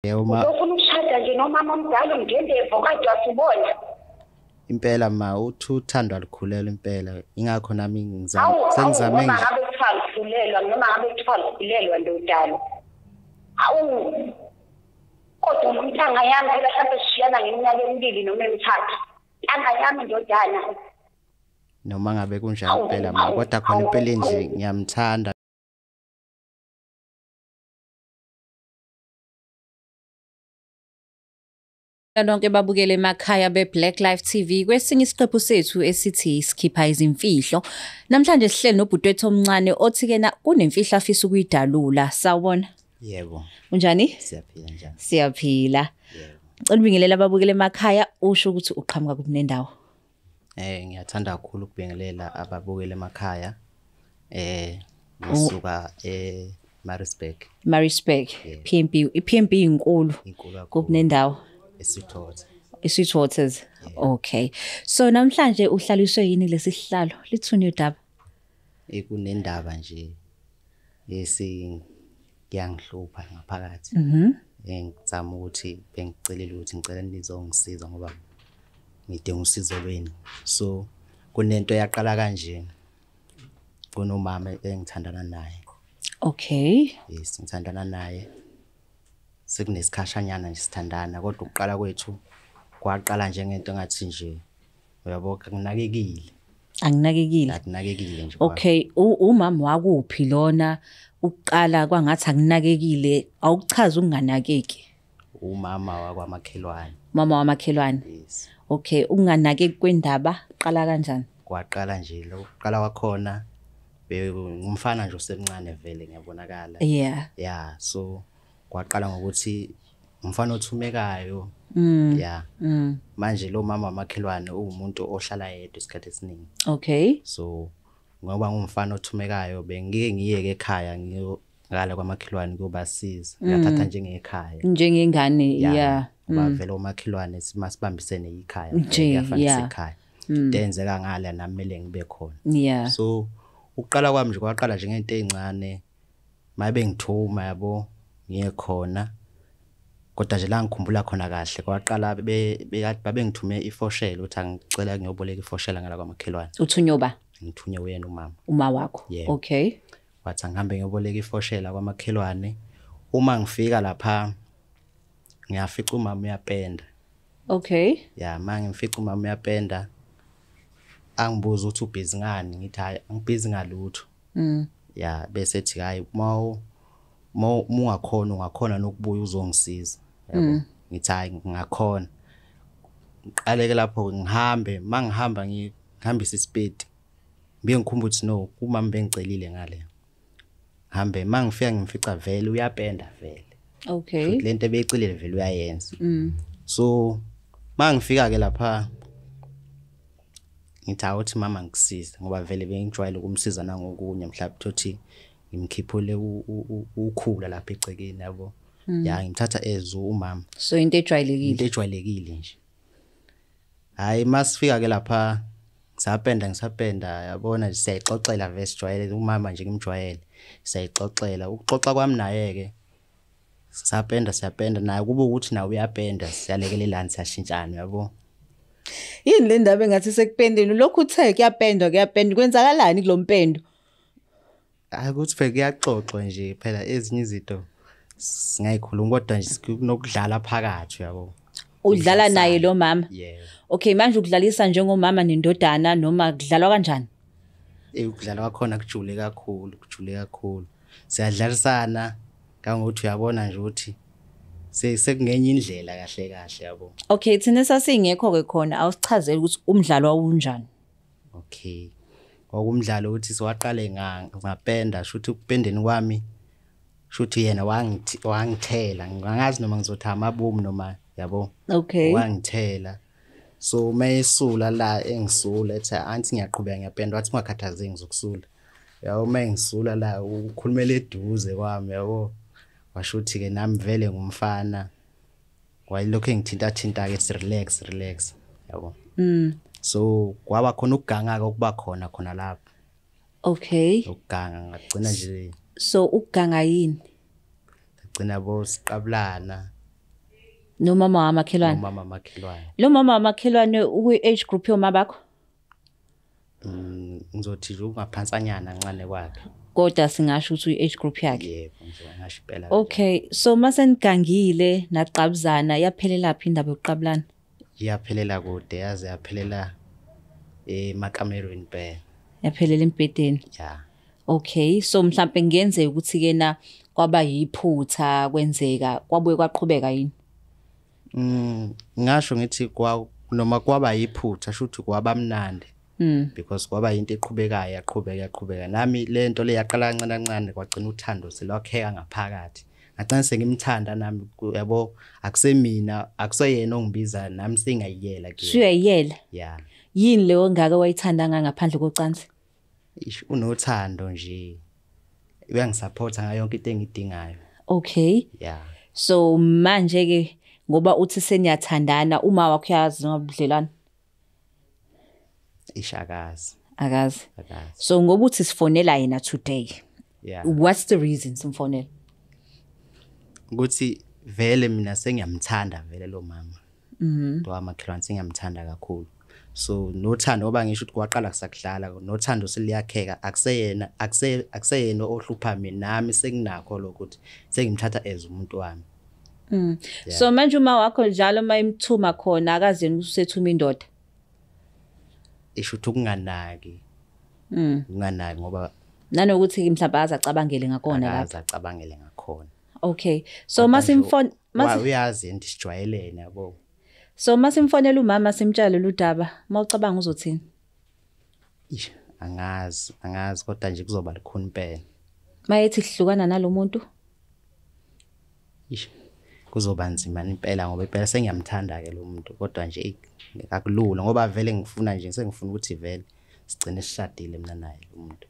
Yebo ma. Uzofuna ukushada nje nomama omdala ngendevu kodwa asibona. Impela ma, uthi uthando alukhulelwa impela. Ingakho nami ngizama Awu, sengizame noma nje. ngabe kuthiwa ngikhulelwa, noma ngabe kuthiwa ngikhulelwa ndodana. Awu. Kodwa umntanga yami phela mhlawumbe sishiyana ngeminyaka emibili noma emithathu. Ntanga yami ndodana. Noma ngabe kunjalo impela ma, kodwa khona impela nje ngiyamthanda. Lonke babukele emakhaya be-Black Life TV kwesinye isiqephu sethu esithi sikhipha izimfihlo. Namhlanje sihleli nobhuti wethu omncane othi kena kunemfihlo afisa ukuyidalula. Sawubona. Yebo. Unjani? Siyaphila njani? Siyaphila. Yebo. Ngicela ubingelele ababukele emakhaya usho ukuthi uqhamuka kuphi nendawo. Ngiyathanda kakhulu ukubingelela ababukele emakhaya. Ngisuka eMaritzburg. Maritzburg, PMB, iPMB inkulu. Inkulu kakhulu. Kuphi nendawo? eSweetwater. eSweetwaters. Okay. So namhlanje uhlaliswe yini lesihlalo? Lithuni udaba? Kunendaba nje esi kuyangihlupha ngaphakathi. Ngizama ukuthi bengicelile ukuthi ngicela nizongisiza ngoba ngidinga usizo lwenu. So kunento yaqala kanje, kunomama engithandana naye. Okay. Yes, ngithandana naye. Sekunesikhashanyana nje sithandana, kodwa ukuqala kwethu kwaqala njengento engathi nje uyabo akunakekile. Anginakekile. Akunakekile nje. Okay, umama wakuphi lona uqala kwangathi akunakekile, awukuchaza ukunganakeki. Umama wakwamakhelwane. Mama wamakhelwane. Yes. Okay, ukunganakeki kwendaba qala kanjani? Kwaqala nje lo kuqala kwakhona ngumfana nje osemncane vele ngiyabonakala. Yeah. Yeah, so kwaqala ngokuthi umfana othumekayo. Yeah. Manje lo mama wamakhelwane uwumuntu ohlala yedwa isikhathi esiningi. Okay. So ngoba ngumfana othumekayo bengike ngiyeke ekhaya ngiyongala kwamakhelwane kuyobasiza. Ngiyathatha njengekhaya. Njengengane, yeah. Ngoba vele omakhelwane masibambisene ikhaya. Nje, Kuyafana yeah. isekhaya. Into eyenzeka ngala nami kumele ngibe khona. Yeah. So ukuqala kwami nje kwaqala njengento ezincane. Mabe ngithuma yabo ngiye khona. Kodwa nje la ngikhumbula khona kahle kwaqala babengithume ifoshela ukuthi angicela ngiyoboleka ifoshela ngala kwamakhelwane. Uthunywe ba? Ngithunywe uyena umama. Uma wakho. Yebo. Okay. Wathi angihambe ngiyoboleka ifoshela kwamakhelwane. Uma ngifika lapha ngiyafica umama uyapenda. Okay. Ya, mangifica umama uyapenda angibuza ukuthi ubhizi ngani, ngithi hayi angibhizi ngalutho. Ya, bese ethi hayi uma ungakhona ungakhona nokubuya uzongisiza. Yabo. Ngithi hayi ngingakhona. Ngiqaleke lapho ngihambe, mangihamba ngihambisa isipedi. Ngibuye ngikhumbule ukuthi no, umama bengicelile ngale. Ngihambe mangifika ngimfica vele uyapenda vele. Okay. Futhi lento ebeyicelile vele uyayenza. So mangifika ke lapha ngithi awuthi mama ngikusize ngoba vele bengijwayele ukumsiza nangokunye mhlawumbe uthi ngimkhiphule ukhula lapha egcekeni yabo. Ya, ngimthatha as umama. So into ejwayelekile. Into ejwayelekile nje. Hayi masifika ke lapha ngisapenda yabona nje siyayixoxela vele sijwayele umama nje ngimjwayele. Siyayixoxela ukuxoxa kwami naye ke sisapenda siyapenda naye kube ukuthi nawe uyapenda siyalekelelana siyashintshana yabo. Yini le ndaba engathi sekupendeni lokhu uthe kuyapendwa kuyapendwa kwenzakalani kulompendo? Hayi ukuthi phela kuyaxoxwa nje phela ezinye izinto singayikhuluma kodwa nje kunokudlala phakathi yabo. Udlala naye lo mama? Yebo. Okay, manje ukudlalisa njengomama nendodana noma kudlalwa kanjani? Ukudlala kwakhona kujule kakhulu, kujule kakhulu. Siyadlalisana kangokuthi uyabona nje ukuthi sekungenye indlela kahle kahle yabo. Okay, thina sasingekho ke khona awusichazele ukuthi umdlalo wawunjani. Okay. Kwakumdlalo ukuthi siwaqale ngapenda shuthi ukupendeni kwami shuthi yena wangithela ngingazi noma ngizothi amabomu noma yabo. Okay. Wangithela. So mayesula la engisula ethi anti ngiyaqhubeka ngiyapenda wathi ungakhathazeki ngizokusula. Yabo mayingisula la ukhulumela eduze kwami yabo. Washuthi ke nami vele ngumfana. Wayelokhu engithinta thinta ke relax relax yabo. So kwaba khona ukuganga okuba khona khona lapho. Okay. Ukuganga ngagcina nje. So ukuganga yini? Ngagcina bo siqabulana. Nomama wamakhelwane. Nomama wamakhelwane. Lo mama wamakhelwane ukwi age group yoma bakho? Ngizothi nje ungaphansanyana kancane kwakhe. Kodwa singasho ukuthi uyi age group yakhe. Yebo, ngisho impela. Okay, so masenigangile naqabuzana yaphelela phi indaba yokuqabulana? Iyaphelela kude, yaze yaphelela emakamerweni impela. Yaphelela embhedeni. Yeah. Okay, so mhlambe ngenzeka ukuthi ke na kwaba yiphutha kwenzeka kwabuye kwaqhubeka yini? Ngasho ngithi kwa noma kwaba yiphutha shuthi kwaba mnandi. Because kwaba into eqhubekayo yaqhubeka yaqhubeka. Nami lento le yaqala kancane kancane kwagcina uthando selwakheka ngaphakathi. Ngagcina sengimthanda nami yabo, akusemina akuseyena ongibiza nami sengiyayiyela ke. Suyayiyela? Yeah. Yini leyo ngaka wayithanda ngaphandle kocansi? Ish, unothando nje. Uyangisupporta ngayo yonke into engidingayo. Okay. Yeah. So manje ke ngoba uthi seniyathandana uma wakho uyazi ngobudlelwane? Ishakazi. Akazi. Akazi. So ngoba uthi sifonela yena today. Yeah. What's the reason simfonela? Ukuthi vele mina sengiyamthanda vele lo mama. Lo wamakhelwane sengiyamthanda kakhulu. So nothando ngoba ngisho ukuthi kwaqala kusakudlala nothando seliyakheka akuseyena akuseyena ohlupha mina nami senginakho lokho ukuthi sengimthatha as umuntu wami. Yeah. So manje uma wakho njalo mayimthuma khona akazeni usethuma indoda. Isho ukuthi ukunganaki. Ukunganaki ngoba nanokuthi mhlawumbe azacabangele ngakona lapha. Azacabangele ngakhona. Okay. So masimfon uyazi into sijwayelene yabo. So masimfonela umama simtshale ludaba, mawucabanga uzothini? Ish, angazi kodwa nje kuzoba likhuni impela. Mayethi hlukana nalomuntu? Ish, kuzoba nzima impela ngoba impela sengiyamthanda ke lo muntu kodwa nje akulula ngoba vele ngifuna nje sengifuna ukuthi vele sigcine sishadile mina naye lo muntu.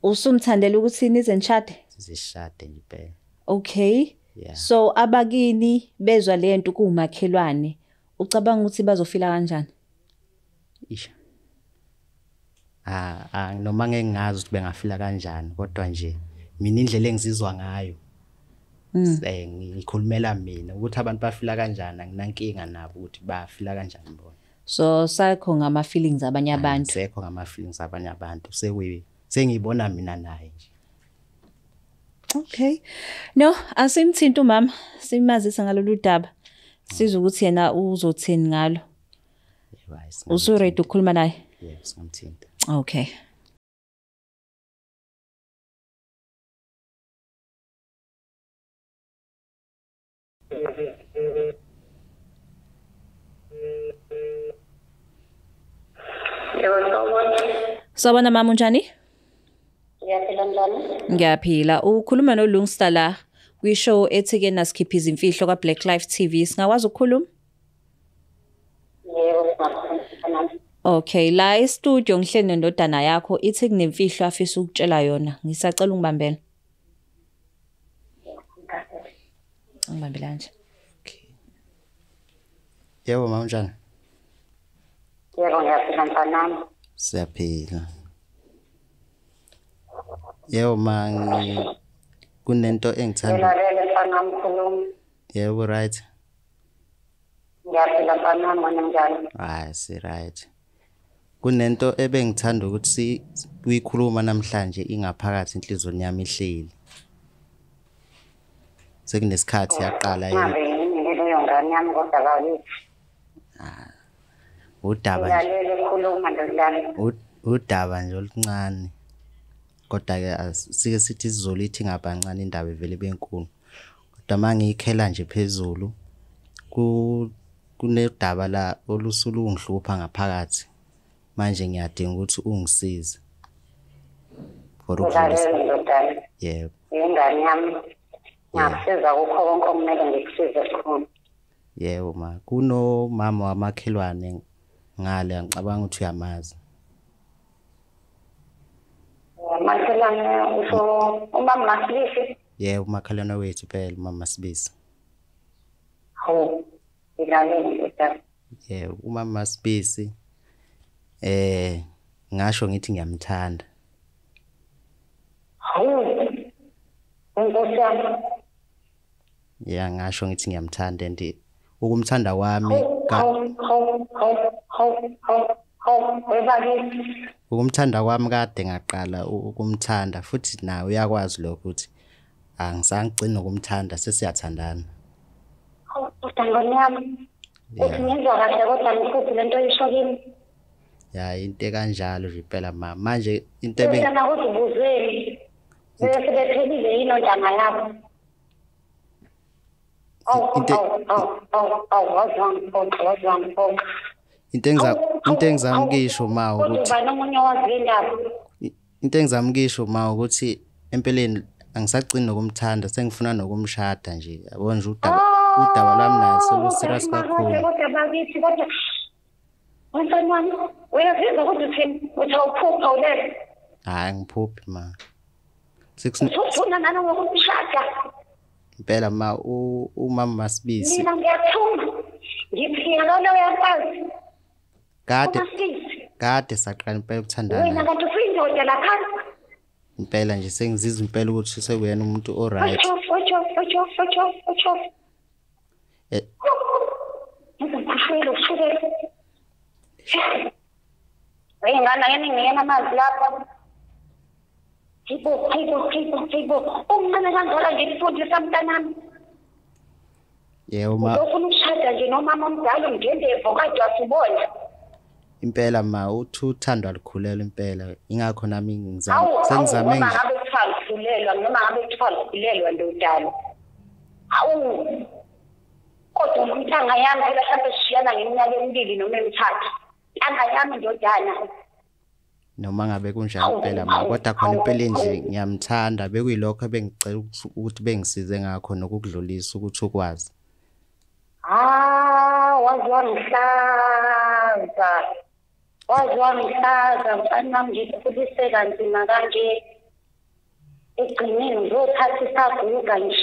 Usumthandela ukuthi nize nishade? Sizishade nje impela. Okay. Yeah. So abakini bezwa lento kumakhelwane, ucabanga ukuthi bazofila kanjani? Ish. Noma ngeke ngazi ukuthi bengafila kanjani kodwa nje mina indlela engizizwa ngayo. Ngikhulumela mina ukuthi abantu bafila kanjani anginankinga nabo ukuthi bafila kanjani bona. So sakho ngama feelings abanye abantu. Sekho ngama feelings abanye abantu sengiyibona mina naye nje. Okay. No, asimthinta umama, simazisa ngalolu daba. Sizwe ukuthi yena uzothini ngalo. Yebo, usu ready ukukhuluma naye? Yebo, singamthinta. Okay. Sawubona mama, unjani? Ngiyaphila, njani? Ngiyaphila. Ukhuluma noLungsta la kwishow ethi ke nasikhipha izimfihlo ka Black Life TV. Singakwazi ukukhuluma? Yebo, singakhuluma. Okay, la e studio ngihleli nendodana yakho ithi kunemfihlo afisa ukutshela yona. Ngisacela ungibambele. Ungibambele nje. Okay. Yebo mama, unjani? Yebo, ngiyaphila mfanami. Siyaphila. Yebo ma, kunento engithanda. Ngilalele mfanami, khuluma. Yebo, right. Ngiyaphila mfanami, wena njani? Hayi, si right. Kunento ebengithanda ukuthi kuyikhuluma namhlanje ingaphakathi inhlizweni yami ihleli. Sekunesikhathi yaqala yini leyo ngane yami kodwa bakithi. Udaba nje. Ngilalele, khuluma ndodana. Udaba nje oluncane. Kodwa ke sike sithi isiZulu ithi ngabancane indaba evele benkulu. Kodwa mangiyikhela nje phezulu kunedaba la olusulungihlupha ngaphakathi. Manje ngiyadinga ukuthi ungisize. For ukudlulisa. Yebo. Ingane yami ngiyakusiza kukho konke okumele ngikusize khona. Yebo ma, kunomama wamakhelwane ngale ngicabanga ukuthi uyamazi. Makhelwane usho umama Masibisi? Yebo, umakhelwane wethu phela umama Masibisi. Hawu, ngilalele ndodana. Yebo, umama Masibisi ngasho ngithi ngiyamthanda. Hawu, inkosi yami. Yeah, ngasho ngithi ngiyamthanda and Ukumthanda kwami ukumthanda kwami kade ngaqala ukumthanda, futhi nawe uyakwazi lokho ukuthi angisangigcini nokumthanda, sesiyathandana. Hawu, kodwa ngane yami, uthi ngizwa kahle kodwa ngikhuphi lento oyisho kimi. Ya, into ekanjalo nje impela ma. Manje into Wena ukuthi ubuzweni bese bephelile yini ontanga yakho? Into engizama ukuyisho ma ukuthi into engizama ukuyisho ma ukuthi empeleni angisagcini nokumthanda, sengifuna nokumshada nje. Yabona nje udaba lwami naye selu-serious kakhulu. Kodwa bakithi, kodwa mfana wami uyazizwa ukuthi uthini? Uthi awuphupha ulele? Hhayi, angiphuphi ma. Ufuna nanokumshada? Impela ma, umama Masibisi. Mina ngiyathuma, ngiphila lona uyafazi. Kade saqala impela ukuthandana. Wena kanti usuyindoda lapha. Impela nje sengizizwa impela ukuthi sekuyena umuntu o-right. Utsho. Ngizokhushela ukushukela. Wengane yini ngiyena amanzi lapha. Hayibo. Umncane kangaka ngikufundisa mntanami. Yebo ma. Ufuna ukushada nje nomama omdala ngendevo kade wasubona. Impela ma, uthi uthando alukhulelwa impela. Ingakho nami ngizama sengizame nje. Ngabe kuthiwa lukhulelwa noma ngabe kuthiwa lukhulelwa ndodana. Hawu. Kodwa umntanga yami phela mhlawumbe sishiyana ngeminyaka emibili noma emithathu. Intanga yami ndodana. Noma ngabe kunjalo impela ma, kodwa khona impela nje ngiyamthanda. Bekuyilokho ebengicela ukuthi bengisize ngakho nokukudlulisa ukuthi ukwazi. Ah, wazi wangihlaza. Wazi wangihlaza mfana wami, ngikukhulise kanzima kanje. Ekugcineni ngizothatha isaguga nje.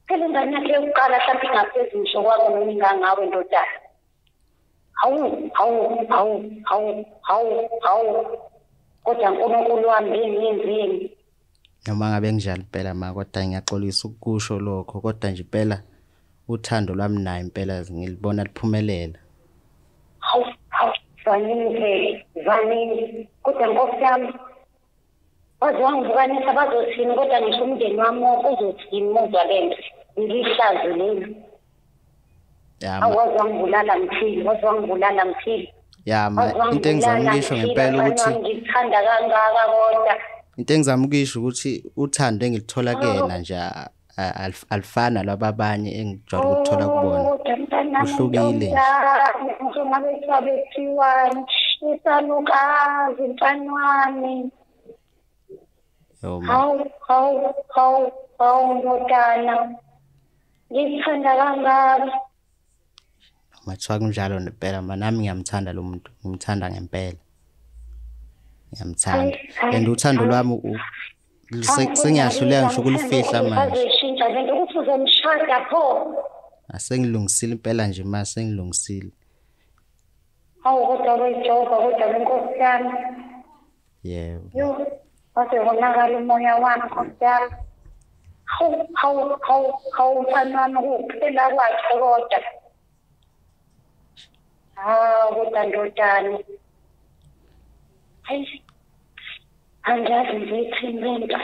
Phela ingane yakhe yokuqala mhlawumbe ingaphezu ngisho kwakho noma ingangawe ndodana. Hawu. Kodwa uNkulunkulu wami bengiyenzeni? Noma ngabe nginjalo impela ma, kodwa ngiyaxolisa ukukusho lokho, kodwa nje impela uthando lwami naye impela ngilibona liphumelela. Hawu, vanini. Kodwa nkosi yami, baze wangibukanisa bazothini, kodwa ngisho umndeni wami wonke uzothini muzwa lento. Ngihlazo leli. Waze wangibulala ngiphile. Ya ma, into engizama ukuyisho ngempela ukuthi ngikuthanda kangaka kodwa. Into engizama ukuyisho ukuthi uthando engilithola kuyena nje alifana laba abanye engijwayele ukuthola kubona. Uhlukile nje. Njengabe bethiwani isalukazi mfana wami. Hawu ndodana. Ngikuthanda kangaka. Mathiwa kunjalo ngempela ma, nami ngiyamthanda lo muntu, ngimthanda ngempela. Ngiyamthanda. And uthando lwami sengiyahluleka ngisho ukulufihla manje. Uzoshintsha lento ukuthi uzomshada pho. Asengilungisile impela nje ma, sengilungisile. Hawu kodwa wejova kodwa lenkosi yami. Yebo. Yo, waze wonakala umoya wami nkosi yami. Hawu mfana wami kuphela kwakhe kodwa. Hawu kodwa ndodana. Hayi. Angiyazi ngiyithini lento.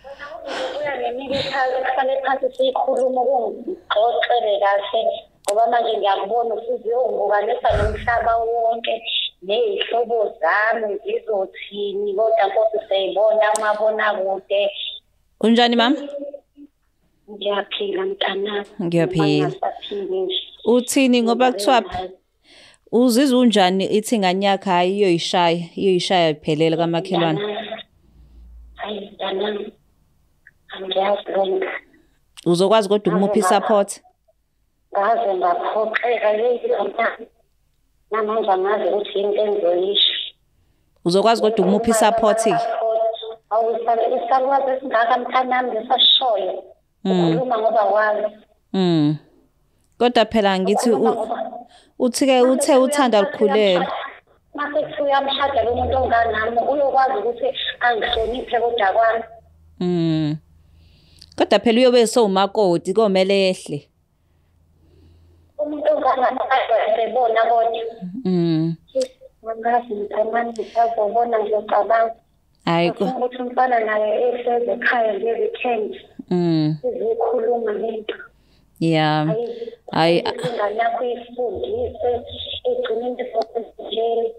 Wena ubuya ngemike kufanele phansi siyikhulume kungixoxele kahle ngoba manje ngiyakubona usuzuyongibukanisa nomhlaba wonke ney'hlobo zami ngizothini kodwa nkosi siyayibona umabonakude. Unjani mama? Ngiyaphila mntanami. Ngiyaphila. Uthini ngoba kuthiwa uzizwa unjani ithi ingane yakho hayi iyoyishaya iphelele kamakhelwane? Hayi mntanami, angiyazi lento. Uzokwazi kodwa ukumupha i-support? Ngaze ngaphoxeka leyi mntanami. Namanje angazi ukuthi yini engizoyisho. Uzokwazi kodwa ukumupha i-support? Awu isalukazi esingaka mntanami ngisashoyo. Ukhuluma ngoba wazi. Kodwa phela ngithi uthi-ke uthe uthanda lukhulelwe. Mase kuthiwa uyamshada lo muntu onganami uyokwazi ukuthi angihloniphe kodwa kwami. Kodwa phela uyobe sewumakoti komele ehle. Ngicabanga sebona kodwa. Ngazi mntanami ngizobona ngizocabanga. Hayi ukuthi umfana naye ehleze ekhaya nje weekend. Sizokhuluma lento. Yeah. Hayi ingane yakho ifundise egcine into nje.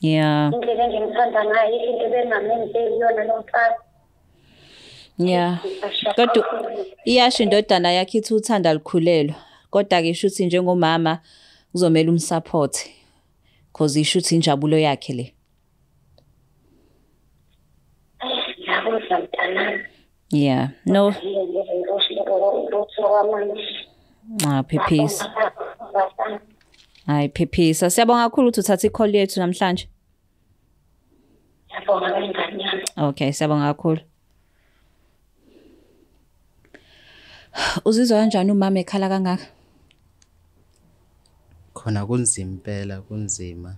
Yeah. Indlela engimthanda ngayo into bengamenzeli yona lo mfana. Yeah. Kodwa iyasho indodana yakhe ithi uthanda likhulelwa. Kodwa ke isho ukuthi njengomama uzomela umsupport. Cause isho ukuthi injabulo yakhe le. Ngiyakuzwa mntanami. Yeah. No. Ah, phephisa. Hayi phephisa. Siyabonga kakhulu ukuthi uthathe i-call yethu namhlanje. Siyabonga ngane yami. Okay, siyabonga kakhulu. Uzizwa kanjani umama ekhala kangaka? Khona kunzima impela, kunzima.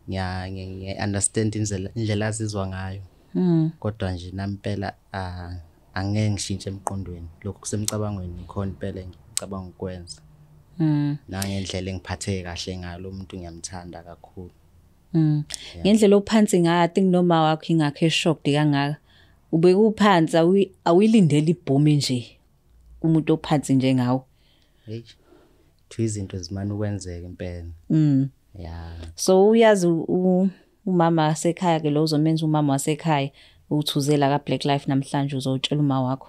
Ngiya understand indlela azizwa ngayo. Kodwa nje nampela angeke ngishintshe emqondweni. Lokhu kusemcabangweni khona impela ngicabanga ukwenza. Nangendlela engiphatheke kahle ngalo umuntu ngiyamthanda kakhulu. Ngendlela ophansi ngayo I think noma wakho ingakhe shocked kangaka. Ubeke uphansi awuyilindeli ibhomi nje kumuntu ophansi njengawe. Hey. Thu izinto zimane ukwenzeka impela. Yeah. So uyazi umama wasekhaya ke lo uzomenza umama wasekhaya uthuzela ka Black Life namhlanje uzotshela uma wakho.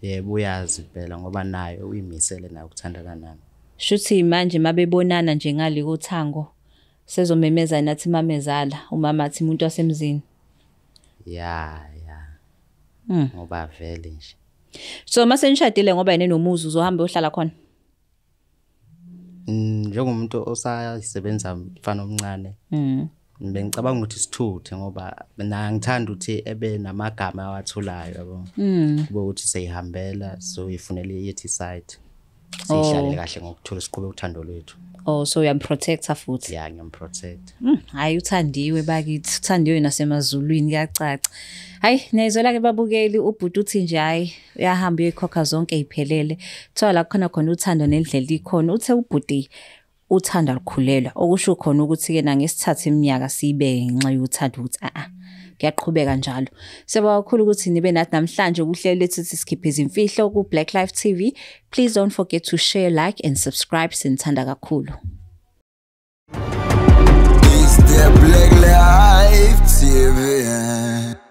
Yebo uyazi impela ngoba naye uyimisele naye ukuthandana nami. Shuthi manje mabebonana nje ngale kothango sezomemeza nathi mamezala umama athi umuntu wasemzini. Yeah, yeah. Ngoba vele nje. So mase nishadile ngoba yena nomuzi uzohamba uyohlala khona. Njengomuntu osasebenza mfana omncane. Bengicabanga ukuthi sithuthe ngoba mina ngithanda ukuthi ebe namagama awatholayo yabo. Kube ukuthi seyihambela so ifunele yethi site. Sihlalele kahle ngokuthula siqhube uthando lwethu. Oh, so uyamprotecta futhi. Yeah, ngiyamprotect. Hayi uthandiwe bakithi, uthandiwe nasemazulwini kuyacaca. Hayi niyayizwela ke babukeli ubhuti uthi nje hayi uyahamba uyoyikhokha zonke iphelele. Thola la khona khona uthando nendlela ikhona. Uthe ubhuti uthanda likhulelwa okusho khona ukuthi ke nangesithatha iminyaka siyibeke ngenxa yothando ukuthi kuyaqhubeka njalo. Siyabonga kakhulu ukuthi nibe nathi namhlanje kuhlelo lethu sikhiphe izimfihlo ku Black Life TV. Please don't forget to share, like and subscribe. Sinithanda kakhulu. It's the Black Life TV.